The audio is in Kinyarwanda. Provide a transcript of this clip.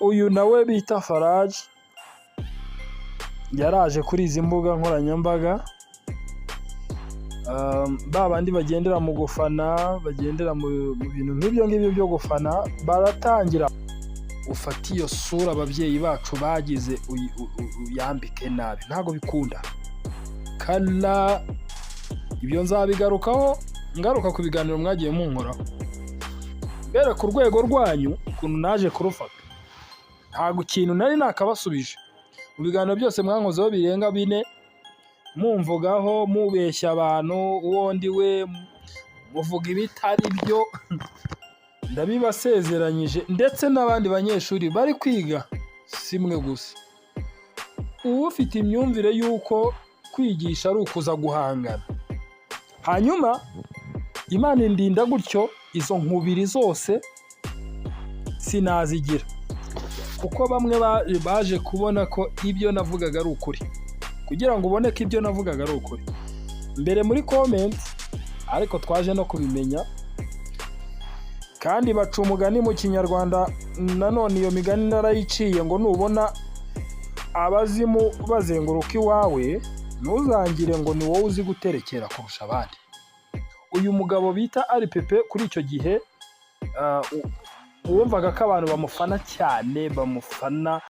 Uyu nawe bita Faraji yaraje kuri izi mbuga nkoranyambaga, ba bandi bagendera mu gufana, bagendera mu bintu nk'ibyo ngibyo byo gufana, baratangira ufate iyo sura ababyeyi bacu bagize uyambike nabi, ntabwo bikunda. Kala ibyo nzabigarukaho, ngaruka ku biganiro mwagiye munkoraho, bereka urwego rwanyu ukuntu naje kurufata. Ntabwo ikintu nari nakabasubije mu biganiro byose mwankozeho birenga 4, mumvugaho, mubeshya abantu uwo ndi we, muvuga ibitari byo. Ndabibasezeranyije, ndetse n'abandi banyeshuri bari kwiga, si mwe gusa. Ufite imyumvire y'uko kwigisha ari ukuza guhangana, hanyuma Imana indinda gutyo, izo nkubiri zose sinazigira, kuko bamwe baje kubona ko ibyo navugaga ari ukuri. Kugira ngo ubone ko ibyo navugaga ari ukuri mbere muri comment, ariko twaje no kubimenya. Kandi baca umugani mu Kinyarwanda nanone, iyo migani narayiciye, ngo nubona abazimu bazenguruka iwawe, ntuzangire ngo ni wowe uzi guterekera kurusha abandi. Uyu mugabo bita Ari Pepe, kuri icyo gihe wumvaga ko abantu bamufana cyane, bamufana.